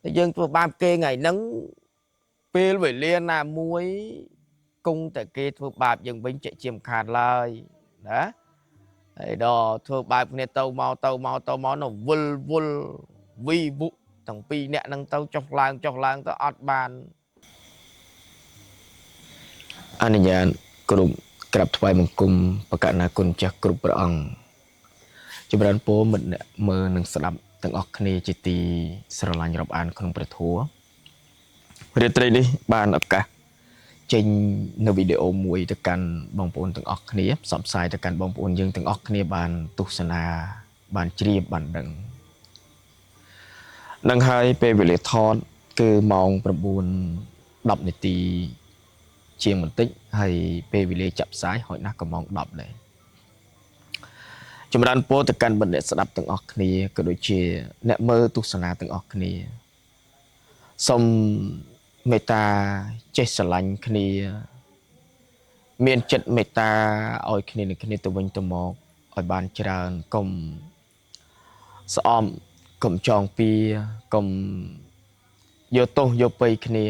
តែយើងធ្វើបាបគេថ្ងៃហ្នឹងពេលវេលាណាមួយគង់តែគេធ្វើបាបយើងវិញជាជាមិនខានឡើយណាហើយដល់ធ្វើបាបគ្នាទៅមកទៅមកទៅមកនៅវិលវល់វីវុទាំងពីរអ្នកហ្នឹងទៅចុះឡើងចុះឡើងទៅអត់បានអនុញ្ញាតគ្រប់ក្រាបថ្វាយបង្គំបកណាគុណចាស់គ្រប់ព្រះអង្គចម្រើនពរមិត្តអ្នកមើលនិងស្ដាប់ទាំងអស់គ្នាជាទីស្រឡាញ់រាប់អានក្នុងព្រះធម៌រាត្រីនេះបានឱកាសចេញនៅវីដេអូមួយទៅកាន់បងប្អូនទាំងអស់គ្នាផ្សព្វផ្សាយទៅកាន់បងប្អូនយើងទាំងអស់គ្នាបានទស្សនាបានជ្រាបបានដឹងនឹងហើយពេលវេលាថតគឺម៉ោង9:10នាទីជាងបន្តិចហើយពេលវេលាចាប់ផ្សាយហោចណាស់ក៏ម៉ោង10ដែរចម្រើនពរទៅកាន់បណ្ឌិតស្ដាប់ទាំងអស់គ្នាក៏ដូចជាអ្នកមើលទស្សនាទាំងអស់គ្នាសូមមេត្តាចេះស្រឡាញ់គ្នាមានចិត្តមេត្តាឲ្យគ្នានឹងគ្នាទៅវិញទៅមកឲ្យបានច្រើនកុំស្អំកុំចងពៀកុំយកទោសយកពៃគ្នា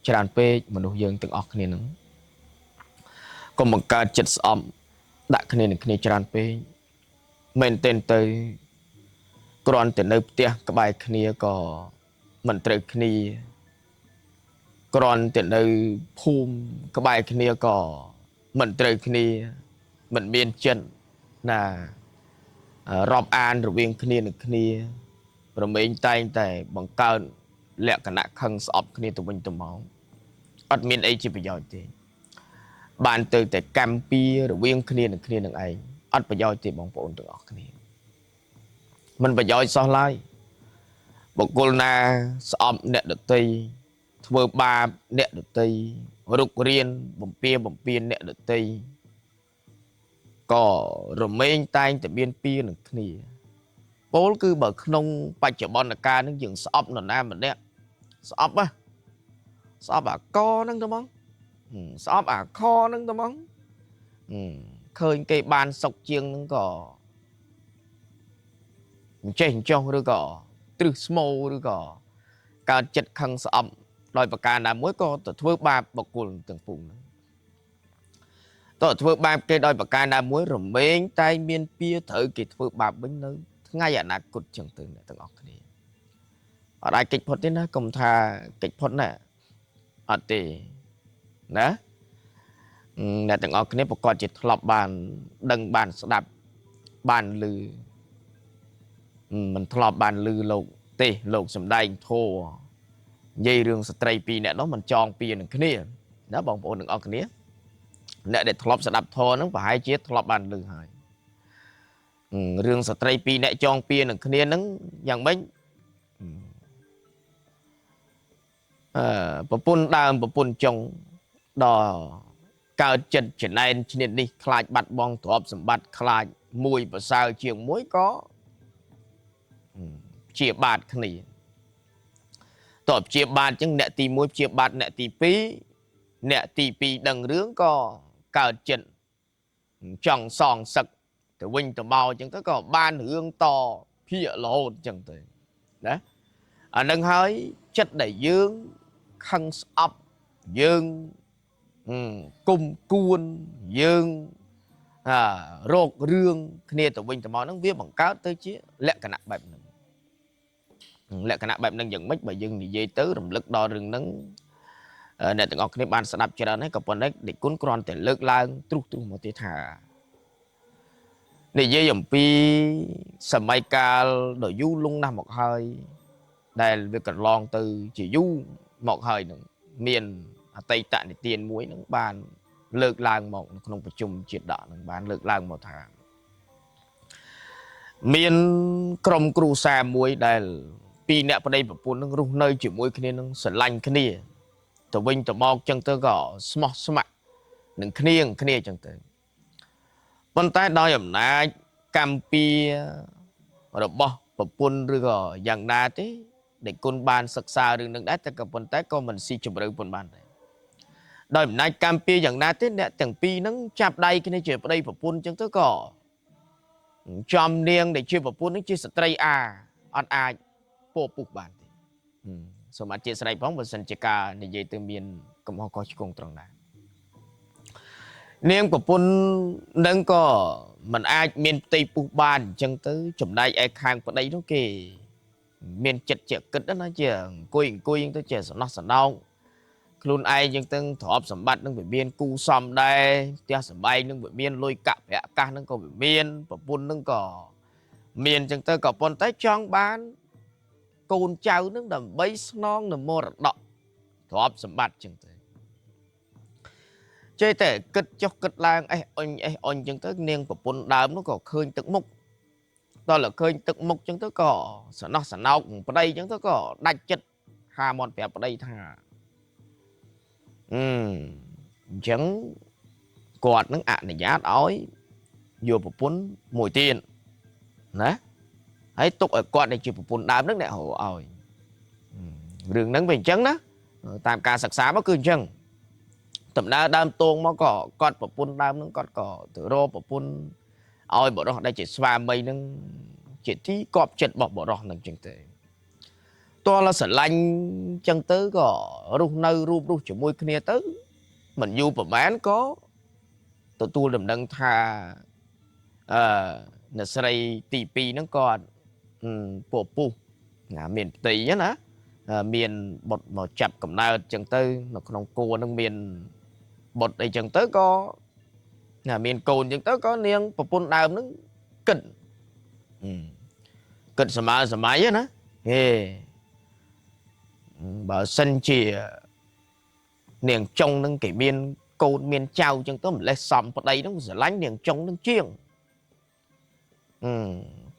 ច្រើនពេកមនុស្សយើងទាំងអស់គ្នានឹងកុំបង្កើតចិត្តស្អប់ដាក់គ្នានឹងគ្នាច្រើនពេកមែនទែនទៅគ្រាន់តែនៅផ្ទះក្បែរគ្នាក៏មិនត្រូវគ្នាគ្រាន់តែនៅភូមិក្បែរគ្នាក៏មិនត្រូវគ្នាមិនមានចិត្តណារាប់អានរវាងគ្នានឹងគ្នារមែងតែងតែបង្កើនលក្ខណៈខឹងស្អប់គ្នាទៅវិញទៅមកអត់មានអីជាប្រយោជន៍ទេបានទៅតែកម្មពៀរវាងគ្នានឹងគ្នានឹងឯងអត់ប្រយោជន៍ទេបងប្អូនទាំងអស់គ្នាមិនប្រយោជន៍សោះឡើយបុគ្គលណាស្អប់អ្នកដទៃធ្វើបាបអ្នកដទៃរុករានបំពៀបំពៀនអ្នកដទៃក៏រមែងតែងតែមានពៀនឹងគ្នាពោលគឺបើក្នុងបច្ចុប្បន្នកាលនឹងយើងស្អប់នរណាម្នាក់ស្អប់ហ៎ស្អប់អាកហ្នឹងទៅហ្មងស្អប់អាខហ្នឹងទៅហ្មងឃើញគេបានសុកជាងហ្នឹងក៏អញ្ចេះអញ្ចោះឬក៏ទ្រឹស្មោឬក៏កើតចិត្តខឹងស្អប់ដោយប្រការណាមួយក៏ទៅធ្វើបាបបុគ្គលទាំងពុងហ្នឹងតើធ្វើបាបគេដោយប្រការណាមួយរមែងតែមានពៀត្រូវគេធ្វើបាបវិញនៅថ្ងៃអនាគតចឹងទៅអ្នកទាំងអស់គ្នាអត់អាចគេចផុតទេណាកុំថាគេចផុតណាអត់ទេណាអ្នកទាំងអស់គ្នាប្រកាសជាធ្លាប់បានដឹងបានស្ដាប់បានឮមិនធ្លាប់បានឮលោកទេលោកសំដែងធម៌និយាយរឿងស្ត្រីពីរអ្នកនោះមិនចងពៀនឹងគ្នាណាបងប្អូនទាំងអស់គ្នាអ្នកដែលធ្លាប់ស្ដាប់ធម៌ហ្នឹងប្រហែលជាធ្លាប់បានឮហើយរឿងស្ត្រីពីរអ្នកចងពៀនឹងគ្នាហ្នឹងយ៉ាងម៉េចប្រពន្ធដើមប្រពន្ធចុងដល់កើតចិត្តចំណែនឈ្នាតនេះខ្លាចបាត់បង់ទ្រព្យសម្បត្តិខ្លាចមួយប្រសើរជាងមួយក៏ជាបាតគ្នាតើជាបាតអញ្ចឹងអ្នកទី1ជាបាតអ្នកទី2អ្នកទី2ដឹងរឿងក៏កើតចិត្តចង់សងសឹកទៅវិញទៅមកអញ្ចឹងទៅក៏បានរឿងតភាករហូតអញ្ចឹងទៅណាអានឹងហើយចិត្តដែលយើងខឹងស្អប់យើងគុំគួនយើងរករឿងគ្នាទៅវិញទៅមកហ្នឹងវាបង្កើតទៅជាលក្ខណៈបែបហ្នឹងលក្ខណៈបែបហ្នឹងយ៉ាងម៉េចបើយើងនិយាយទៅរំលឹកដល់រឿងហ្នឹងអ្នកទាំងអស់គ្នាបានស្ដាប់ច្រើនហើយក៏ប៉ុន្តែដេចគុណគ្រាន់តែលើកឡើងទ្រុសទ្រុសមកទេថានិយាយអំពីសម័យកាលដ៏យូរលង់ណាស់មកហើយដែលវាកន្លងទៅជាយូរមកហើយនឹងមានអតីតនិទានមួយនឹងបានលើកឡើងមកក្នុងប្រជុំជាតិដកនឹងបានលើកឡើងមកថាមានក្រុមគ្រួសារមួយដែលពីរអ្នកប្តីប្រពន្ធនឹងរស់នៅជាមួយគ្នានឹងស្រឡាញ់គ្នាទៅវិញទៅមកចឹងទៅក៏ស្មោះស្ម័គ្រនឹងគ្នាគ្នាចឹងទៅប៉ុន្តែដោយអំណាចកម្មពៀរបស់ប្រពន្ធឬក៏យ៉ាងណាទេដែលគុណបានសិក្សារឿងនឹងដែរតែក៏ប៉ុន្តែក៏មិនស៊ីជម្រៅប៉ុន្មានដែរដោយអំណាចកម្មពៀយ៉ាងណាទេអ្នកទាំងពីរហ្នឹងចាប់ដៃគ្នាជាប្តីប្រពន្ធចឹងទៅក៏ចំនាងដែលជាប្រពន្ធហ្នឹងជាស្ត្រីអាអត់អាចពោពុះបានទេ សូមអធិស្ឋានផងបើសិនជាការនិយាយទៅមានកំហុសខុសឆ្គងត្រង់ណានាងប្រពន្ធនឹងក៏មិនអាចមានផ្ទៃពោះបានអញ្ចឹងទៅចំណែកឯខាងប្តីនោះគេមានចិត្តជាគិតណាជាអង្គុយអង្គុយអញ្ចឹងទៅជាសំណោះសំណោកខ្លួនឯងអញ្ចឹងទៅទ្រព្យសម្បត្តិនឹងវាមានគូសំដែរផ្ទះសម្បែងនឹងវាមានលុយកាក់ប្រាក់កាសនឹងក៏វាមានប្រពន្ធនឹងក៏មានអញ្ចឹងទៅក៏ប៉ុន្តែចង់បានកូនចៅនឹងដើម្បីស្នងនៅមរតកទ្រព្យសម្បត្តិអញ្ចឹងទៅចេះតែគិតចុះគិតឡើងអេះអុញអេះអុញអញ្ចឹងទៅនាងប្រពន្ធដើមនោះក៏ឃើញទឹកមុខដល់តែឃើញទឹកមុខអញ្ចឹងទៅក៏សំណោះសំណោកប្តីអញ្ចឹងទៅក៏ដាច់ចិត្តហាមាត់ប្រាប់ប្តីថាអញ្ចឹងគាត់នឹងអនុញ្ញាតឲ្យយកប្រពន្ធមួយទៀតណាហើយទុកឲ្យគាត់ដែលជាប្រពន្ធដើមនឹងអ្នករកឲ្យរឿងហ្នឹងវាអញ្ចឹងណាតាមការសិក្សាមកគឺអញ្ចឹងដំណើរដើមតងមកក៏គាត់ប្រពន្ធដើមនឹងគាត់ក៏ទៅរកប្រពន្ធឲ្យបរិសដែលជាស្វាមីនឹងជាទីកប់ចិត្តរបស់បរិសនឹងអញ្ចឹងទៅតលស្រឡាញ់អញ្ចឹងទៅក៏រស់នៅរូបរស់ជាមួយគ្នាទៅមិនយូរប្រហែលក៏ទទួលដំណឹងថាអឺអ្នកស្រីទី2ហ្នឹងគាត់ពពុះណាមានផ្ទៃណាមានបុតមកចាប់កំណើតអញ្ចឹងទៅនៅក្នុងគួរហ្នឹងមានបុតអីចឹងទៅក៏ណាមានកូនអញ្ចឹងទៅក៏នាងប្រពន្ធដើមហ្នឹងគិតគិតសម័យសម័យណាហេបើសិនជានាងចុងហ្នឹងគេមានកូនមានចៅអញ្ចឹងទៅម្លេះសំប្តីហ្នឹងស្រឡាញ់នាងចុងហ្នឹងជាង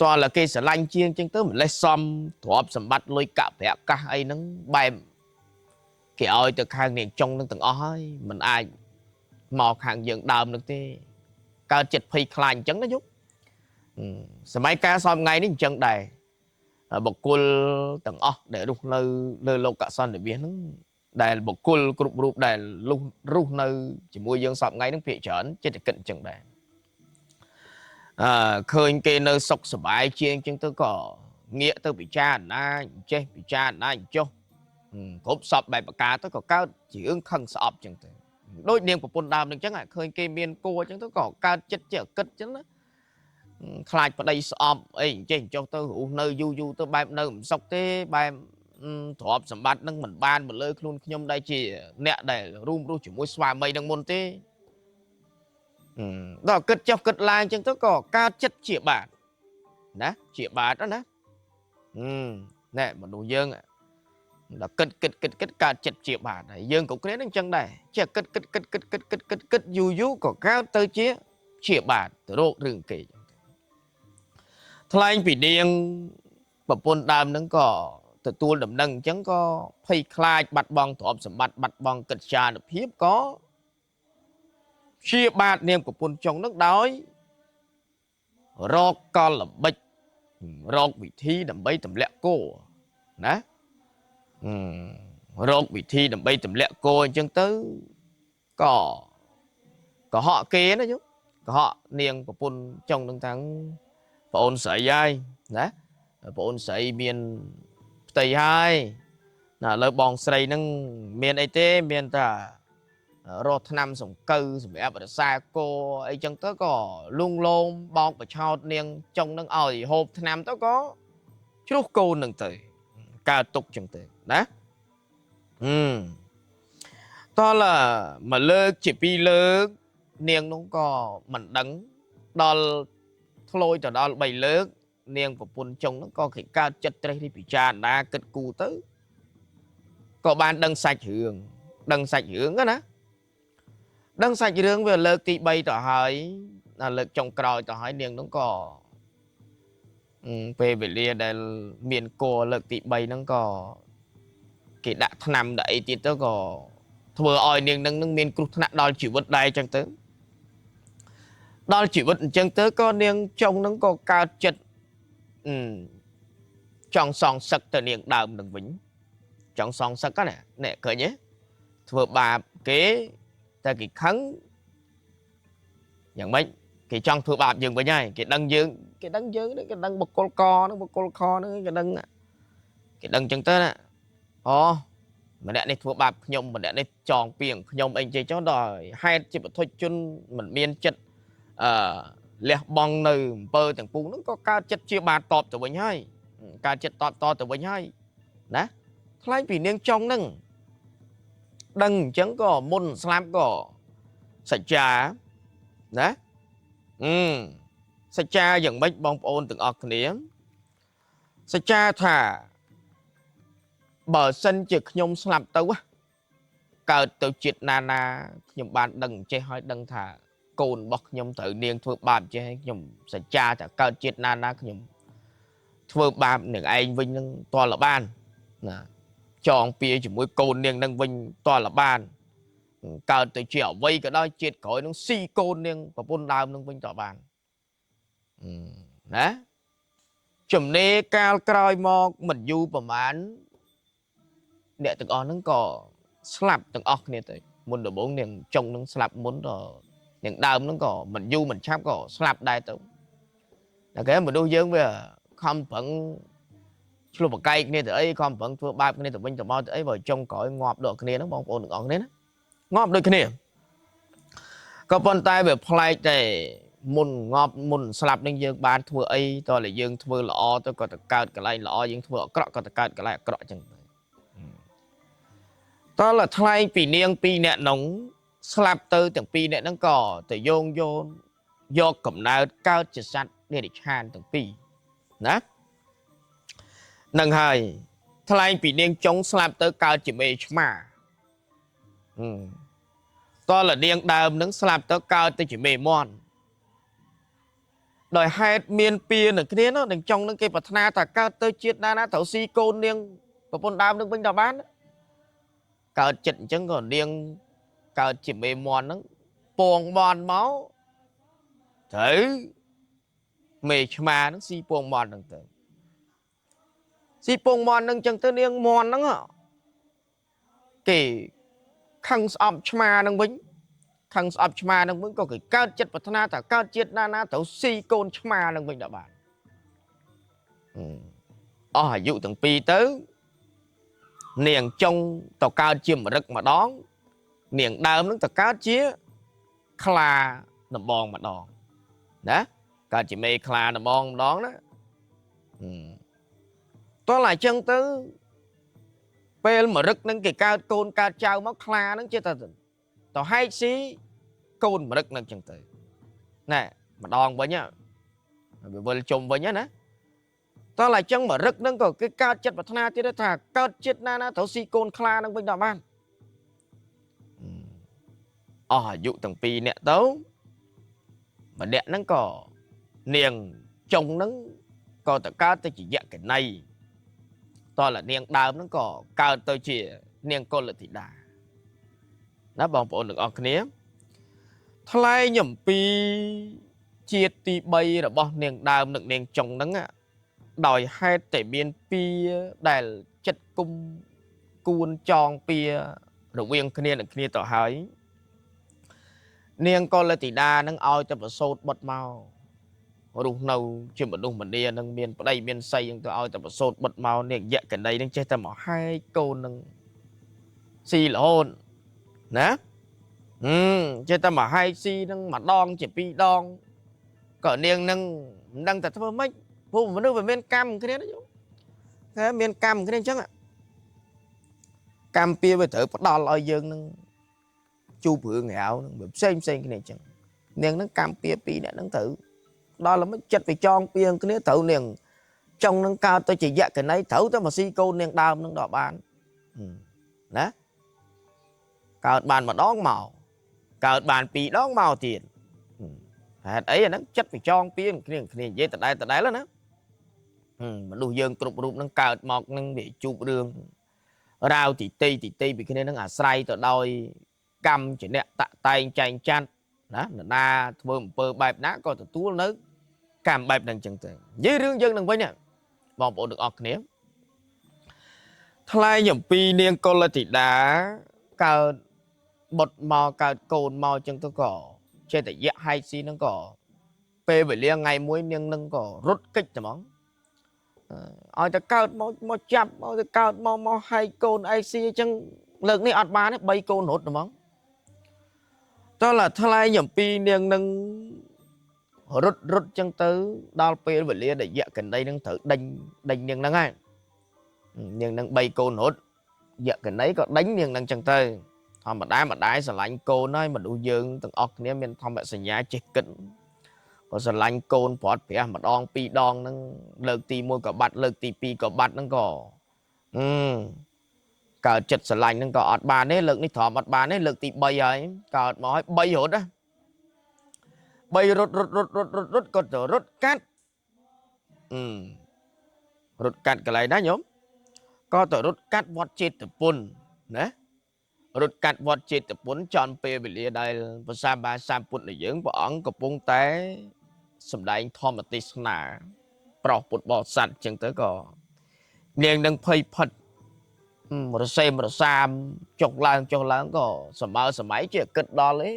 តើឡាគេស្រឡាញ់ជាងអញ្ចឹងទៅម្លេះសំទ្រព្យសម្បត្តិលុយកាក់ប្រាក់កាសអីហ្នឹងបែបគេឲ្យទៅខាងនាងចុងហ្នឹងទាំងអស់ហើយមិនអាចមកខាងយើងដើមនឹងទេកើតចិត្តភ័យខ្លាចអញ្ចឹងណាយុសម័យកាលសមថ្ងៃនេះអញ្ចឹងដែរបុគ្គលទាំងអស់ដែលរស់នៅលើលោកសន្និវាសហ្នឹងដែលបុគ្គលគ្រប់រូបដែលរស់នៅជាមួយយើងសពថ្ងៃហ្នឹងភាគច្រើនចិត្តគិតអញ្ចឹងដែរអឺឃើញគេនៅសុខសប្បាយជាងអញ្ចឹងទៅក៏ងាកទៅពិចារណាចេះពិចារណាចុះគ្រប់សពបែបប្រការទៅក៏កើតជារឿងខឹងស្អប់អញ្ចឹងទៅដូចនាងប្រពន្ធដើមនឹងអញ្ចឹងឃើញគេមានគួរអញ្ចឹងទៅក៏កើតចិត្តជាគិតអញ្ចឹងណាខ្លាចប្តីស្អប់អីអញ្ចេះចុះទៅរស់នៅយូរយូរទៅបែបនៅមិនសុខទេបែបទ្រព្យសម្បត្តិនឹងមិនបានមកលើខ្លួនខ្ញុំដែលជាអ្នកដែលរួមរស់ជាមួយស្វាមីនឹងមុនទេដល់គិតចុះគិតឡើងអញ្ចឹងទៅក៏កើតចិត្តជាបាតណាជាបាតណាណែមនុស្សយើងដល់គិតគិតគិតគិតកើតចិត្តជាបាតហើយយើងក៏គ្នានឹងអញ្ចឹងដែរចេះគិតគិតគិតគិតគិតគិតគិតគិតយូរយូរក៏កើតទៅជាបាតទៅរករឿងគេថ្លែងពីនាងប្រពន្ធដើមនឹងក៏ទទួលដំណឹងអញ្ចឹងក៏ភ័យខ្លាចបាត់បង់ទ្រព្យសម្បត្តិបាត់បង់កិត្យានុភាពក៏ជាបាតនាងប្រពន្ធចុងនឹងដោយរកកលល្បិចរកវិធីដើម្បីទម្លាក់គោណារកវិធីដើម្បីទម្លាក់គោអញ្ចឹងទៅក៏កុហកគេណាយុកុហកនាងប្រពន្ធចុងនឹងទាំងប្អូនស្រីហើយណាប្អូនស្រីមានផ្ទៃហើយណាឥឡូវបងស្រីនឹងមានអីទេមានតែរកថ្នាំសង្កូវសម្រាប់រសាគោអីចឹងទៅក៏លួងលោមបោកបឆោតនាងចុងនឹងឲ្យហូបថ្នាំទៅក៏ជ្រុះកូននឹងទៅកើតទុកចឹងទៅណាតោះមកលើកជាពីរលើកនាងនោះក៏មិនដឹងដល់ធ្លោយទៅដល់3លើកនាងប្រពន្ធចុងហ្នឹងក៏គេកើតចិត្តត្រេះរិះពិចារណាគិតគូរទៅក៏បានដឹងសាច់រឿងដឹងសាច់រឿងណាដឹងសាច់រឿងវាលើកទី3ទៅហើយលើកចុងក្រោយទៅហើយនាងហ្នឹងក៏ពេលវេលាដែលមានគោលើកទី3ហ្នឹងក៏គេដាក់ថ្នាំដាក់អីទៀតទៅក៏ធ្វើឲ្យនាងនឹងមានគ្រោះថ្នាក់ដល់ជីវិតដែរអញ្ចឹងទៅដល់ជីវិតអញ្ចឹងទៅក៏នាងចុងហ្នឹងក៏កើតចិត្តចង់សងសឹកទៅនាងដើមនឹងវិញចង់សងសឹកណាអ្នកឃើញទេធ្វើបាបគេតែគេខឹងយ៉ាងម៉េចគេចង់ធ្វើបាបយើងវិញហើយគេដឹងយើងគេដឹងយើងគេដឹងបុគ្គលកហ្នឹងបុគ្គលខហ្នឹងគេដឹងគេដឹងអញ្ចឹងទៅណា អូម្នាក់នេះធ្វើបាបខ្ញុំម្នាក់នេះចងពីងខ្ញុំអីចេះចុះដល់ហេតុជាបទជនមិនមានចិត្តអឺលះបង់នៅអំពើទាំងពួងហ្នឹងក៏កើតចិត្តជាបាតតបទៅវិញហើយកើតចិត្តតបតទៅវិញហើយណាថ្លែងពីនាងចុងហ្នឹងដឹងអញ្ចឹងក៏មុនស្លាប់ក៏សច្ចាណាសច្ចាយ៉ាងម៉េចបងប្អូនទាំងអស់គ្នាសច្ចាថាបើសិនជាខ្ញុំស្លាប់ទៅកើតទៅជាតិណាណាខ្ញុំបានដឹងចេះហើយដឹងថាកូនរបស់ខ្ញុំត្រូវនាងធ្វើបាបចេះហើយខ្ញុំសច្ចាថាកើតជាតិណាណាខ្ញុំធ្វើបាបនឹងឯងវិញនឹងតលបានណាចងពៀជាមួយកូននាងនឹងវិញតលបានកើតទៅជាអ្វីក៏ដោយជាតិក្រោយនឹងស៊ីកូននាងប្រពន្ធដើមនឹងវិញតបានណាចំណេកាលក្រោយមកមិនយូរប្រហែលអ្នកទាំងអស់ហ្នឹងក៏ស្លាប់ទាំងអស់គ្នាទៅមុនដំបូងនាងចុងនឹងស្លាប់មុនដល់នាងដើមហ្នឹងក៏មិនយូរមិនឆាប់ក៏ស្លាប់ដែរទៅតែគេមនុស្សយើងវាខំប្រឹងឆ្លុះបកែកគ្នាទៅអីខំប្រឹងធ្វើបាបគ្នាទៅវិញទៅមកទៅអីបើចុងក្រោយងាប់ដល់គ្នាហ្នឹងបងប្អូនទាំងអស់គ្នាណាងាប់ដូចគ្នាក៏ប៉ុន្តែវាប្លែកតែមុនងាប់មុនស្លាប់នឹងយើងបានធ្វើអីតើយើងធ្វើល្អទៅក៏ទៅកើតកន្លែងល្អយើងធ្វើអាក្រក់ក៏ទៅកើតកន្លែងអាក្រក់ចឹងទៅតើថ្លែងពីនាងពីរអ្នកនោះស្លាប់ទៅទាំងពីរអ្នកហ្នឹងក៏ទៅយោងយោនយកកំណើតកើតជាសត្វនិរច្ឆានទាំងពីរណានឹងហើយថ្លែងពីនាងចុងស្លាប់ទៅកើតជាមេឆ្មាតើនាងដើមនឹងស្លាប់ទៅកើតទៅជាមេមន់ដោយហេតុមានពៀនឹងគ្នានោះនឹងចុងនឹងគេប្រាថ្នាថាកើតទៅជាតិណាណាត្រូវស៊ីកូននាងប្រពន្ធដើមនឹងវិញដល់បានកើតចិត្តអញ្ចឹងក៏នាងកើតជាមេមន់ហ្នឹងពងមន់មកត្រូវមេឆ្មាហ្នឹងស៊ីពងមន់ហ្នឹងទៅស៊ីពងមន់ហ្នឹងអញ្ចឹងទៅនាងមន់ហ្នឹងគេខឹងស្អប់ឆ្មាហ្នឹងវិញខឹងស្អប់ឆ្មាហ្នឹងវិញក៏គេកើតចិត្តប្រាថ្នាថាកើតជាតិណាណាត្រូវស៊ីកូនឆ្មាហ្នឹងវិញដល់បានអស់អាយុទាំងពីរទៅនាងចុងទៅកើតជាមរឹកម្ដងនាងដើមនឹងទៅកើតជាខ្លាដំបងម្ដងណាកើតជាមេខ្លាដំបងម្ដងណាតោះឡើយចឹងទៅពេលមរឹកនឹងគេកើតកូនកើតចៅមកខ្លានឹងចេះតែទៅហែកស៊ីកូនមរឹកនឹងចឹងទៅណែម្ដងវិញវាវិលជុំវិញណាតោះឡើយចឹងមរឹកនឹងក៏គេកើតចិត្តប្រាថ្នាទៀតថាកើតជាតិណាណាត្រូវស៊ីកូនខ្លានឹងវិញដល់បានអស់អាយុទាំងពីរអ្នកទៅម្នាក់ហ្នឹងក៏នាងចុងហ្នឹងក៏ទៅកើតទៅជាយក្ខណីតោះឡានាងដើមហ្នឹងក៏កើតទៅជានាងកុលធីតាណាបងប្អូនទាំងអស់គ្នាថ្លែងអំពីជាតិទី3របស់នាងដើមនិងនាងចុងហ្នឹងដោយហេតុតែមានពៀដែលចិត្តគុំគួនចងពៀរវាងគ្នានឹងគ្នាទៅហើយនាងកុលធីតានឹងឲ្យទៅប្រសូតបុត្រមករស់នៅជាមនុស្សម្នានឹងមានប្តីមានសីនឹងទៅឲ្យទៅប្រសូតបុត្រមកនាងយក្ខណីនឹងចេះតែមកហែកកូននឹងស៊ីរហូតណាចេះតែមកហែកស៊ីនឹងម្ដងជាពីរដងក៏នាងនឹងមិនដឹងតែធ្វើម៉េចព្រោះមនុស្សវាមានកម្មគ្នាណាយោតែមានកម្មគ្នាអញ្ចឹងកម្មពៀវាត្រូវផ្ដល់ឲ្យយើងនឹងជួបរឿងរ៉ាវនឹងផ្សេងផ្សេងគ្នាអញ្ចឹងនាងនឹងកម្មពៀពីរអ្នកនឹងត្រូវដល់ល្មិចចិត្តវាចងពៀងគ្នាត្រូវនាងចុងនឹងកើតទៅជាយក្ខណីត្រូវទៅមកស៊ីកូននាងដើមនឹងដល់បានណាកើតបានម្ដងមកកើតបានពីរដងមកទៀតហេតុអីអាហ្នឹងចិត្តវាចងពៀងគ្នាគ្នានិយាយដដែលដដែលណាមនុស្សយើងគ្រប់រូបនឹងកើតមកនឹងវាជួបរឿងរ៉ាវទីទីទីទីពីគ្នានឹងអាស្រ័យទៅដោយកម្មជាអ្នកតាក់តែងចែងចាត់ណានរណាធ្វើអំពើបែបណាក៏ទទួលនៅកម្មបែបហ្នឹងចឹងទៅនិយាយរឿងយើងនឹងវិញបងប្អូនទាំងអស់គ្នាថ្លែងអំពីនាងកុលធីតាកើតបុត្រមកកើតកូនមកចឹងទៅក៏ចេតយៈហែកស៊ីហ្នឹងក៏ពេលវេលាថ្ងៃមួយនាងនឹងក៏រត់គេចហ្មង ឲ្យតែកើតមកមកចាប់ឲ្យតែកើតមកមកហែកកូនឯងស៊ីអញ្ចឹងលើកនេះអត់បានទេ3កូនរត់ហ្មងតើឡាថ្លែងអំពីនាងនឹងរត់រត់ចឹងទៅដល់ពេលវេលាដែលយក្ខណីនឹងត្រូវដេញដេញនាងហ្នឹងហើយនាងនឹង3កូនរត់យក្ខណីក៏ដេញនាងនឹងចឹងទៅធម្មតាម្ដាយស្រឡាញ់កូនហើយមនុស្សយើងទាំងអស់គ្នាមានធម្មសញ្ញាចេះគិតក៏ស្រឡាញ់កូនប្រត់ប្រាស់ម្ដងពីរដងហ្នឹងលើកទី1ក៏បាត់លើកទី2ក៏បាត់ហ្នឹងក៏កើតចិត្តស្រឡាញ់ហ្នឹងក៏អត់បានទេលើកនេះទ្រាំអត់បានទេលើកទី3ហើយកើតមកហើយ3រត់ណា3រត់រត់រត់រត់រត់រត់ក៏ទៅរត់កាត់រត់កាត់កន្លែងណាញោមក៏ទៅរត់កាត់វត្តចេតពុនណារត់កាត់វត្តចេតពុនចំពេលវេលាដែលព្រះសម្មាសម្ពុទ្ធនៃយើងព្រះអង្គកំពុងតែសម្ដែងធម្មទេសនាប្រោសពុទ្ធបរិស័ទអញ្ចឹងទៅក៏នាងនឹងភ័យផិតរសេមរសាមចុះឡើងចុះឡើងក៏សម័យសម័យជាគិតដល់ឯង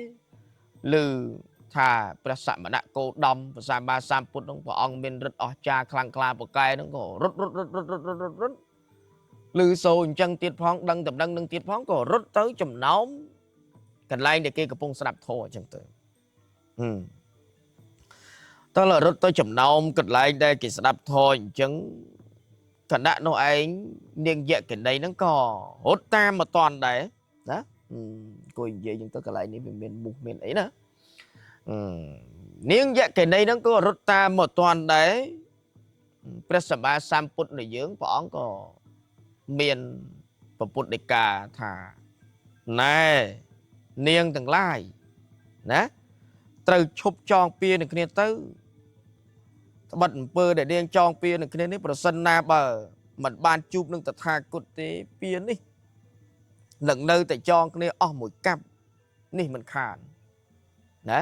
ឬថាព្រះសមណគោតមព្រះសម្មាសម្ពុទ្ធនឹងព្រះអង្គមានឫទ្ធិអស្ចារ្យខ្លាំងក្លាពូកែនឹងក៏រត់រត់រត់រត់រត់រត់រត់ឮសូរអញ្ចឹងទៀតផងដឹងតំណឹងនឹងទៀតផងក៏រត់ទៅចំណោមកន្លែងដែលគេកំពុងស្ដាប់ធម៌អញ្ចឹងទៅតើរត់ទៅចំណោមកន្លែងដែលគេស្ដាប់ធម៌អញ្ចឹងគណៈនោះឯងនាងយក្ខណីហ្នឹងក៏រត់តាមមកតន់ដែរណាគួយនិយាយអញ្ចឹងទៅកន្លែងនេះវាមានមុខមានអីណានាងយក្ខណីហ្នឹងក៏រត់តាមមកតន់ដែរព្រះសម្មាសម្ពុទ្ធនៃយើងព្រះអង្គក៏មានពពុទ្ធដីកាថាណែនាងទាំងឡាយណាត្រូវឈប់ចងពៀនឹងគ្នាទៅត្បិតអំពើដែលនាងចងពៀនឹងគ្នានេះប្រសិនណាបើមិនបានជួបនឹងតថាគតទេពៀនេះនឹងនៅតែចងគ្នាអស់មួយកាប់នេះមិនខានណា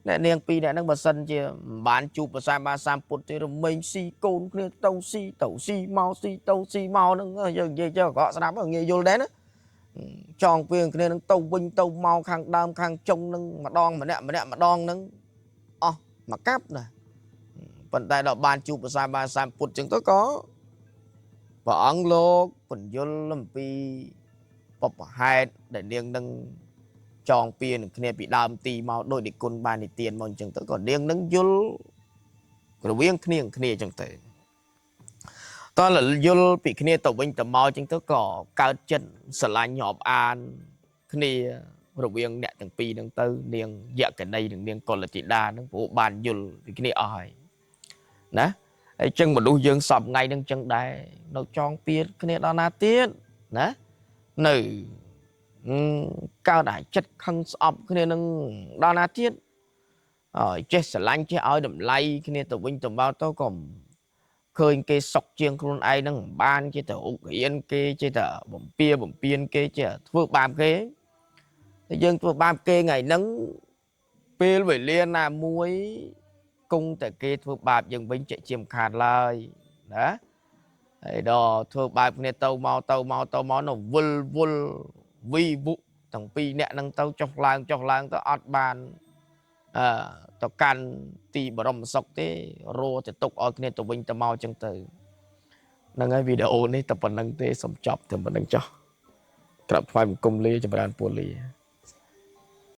អ្នកនាងពីរអ្នកហ្នឹងបើសិនជាមិនបានជួបព្រះសម្មាសម្ពុទ្ធទេរមែងស៊ីកូនគ្នាទៅស៊ីទៅស៊ីមកស៊ីទៅស៊ីមកហ្នឹងយើងនិយាយចុះក៏ស្ដាប់ងាយយល់ដែរណាចងពៀងគ្នានឹងទៅវិញទៅមកខាងដើមខាងចុងនឹងម្ដងម្នាក់ម្នាក់ម្ដងហ្នឹងអស់មួយកាប់ណាប៉ុន្តែដល់បានជួបព្រះសម្មាសម្ពុទ្ធចឹងទៅក៏ព្រះអង្គលោកពន្យល់អំពីបព្វហេតុដែលនាងនឹងចងពៀនឹងគ្នាពីដើមទីមកដោយនិគុណបាននិទានមកអញ្ចឹងទៅក៏នាងនឹងយល់រវាងគ្នាគ្នាអញ្ចឹងទៅតើយល់ពីគ្នាទៅវិញទៅមកអញ្ចឹងទៅក៏កើតចិត្តស្រឡាញ់រាប់អានគ្នារវាងអ្នកទាំងពីរហ្នឹងទៅនាងយក្ខណីនិងនាងកុលធីតាហ្នឹងព្រោះបានយល់ពីគ្នាអស់ហើយណាហើយចឹងមនុស្សយើងសពថ្ងៃហ្នឹងចឹងដែរនៅចងពៀគ្នាដល់ណាទៀតណានៅកើតអាចិត្តខឹងស្អប់គ្នានឹងដល់ណាទៀតហើយចេះស្រឡាញ់ចេះឲ្យតម្លៃគ្នាទៅវិញទៅមកទៅក៏ឃើញគេសុកជាងខ្លួនឯងនឹងមិនបានចេះតែឧករៀនគេចេះតែបំពៀបំពៀនគេចេះធ្វើបាបគេតែយើងធ្វើបាបគេថ្ងៃហ្នឹងពេលវេលាណាមួយគង់តែគេធ្វើបាបយើងវិញជាជាមិនខាតឡើយណាហើយដល់ធ្វើបាបគ្នាទៅមកទៅមកទៅមកនៅវិលវល់វីវុទាំងពីរអ្នកនឹងទៅចុះឡើងចុះឡើងទៅអត់បានទៅកាន់ទីបរមសុខទេរោទៅទុកឲ្យគ្នាទៅវិញទៅមកចឹងទៅហ្នឹងហើយវីដេអូនេះតែប៉ុណ្្នឹងទេសូមចប់តែប៉ុណ្្នឹងចុះក្រាបថ្វាយបង្គំលាចម្រើនពរលា។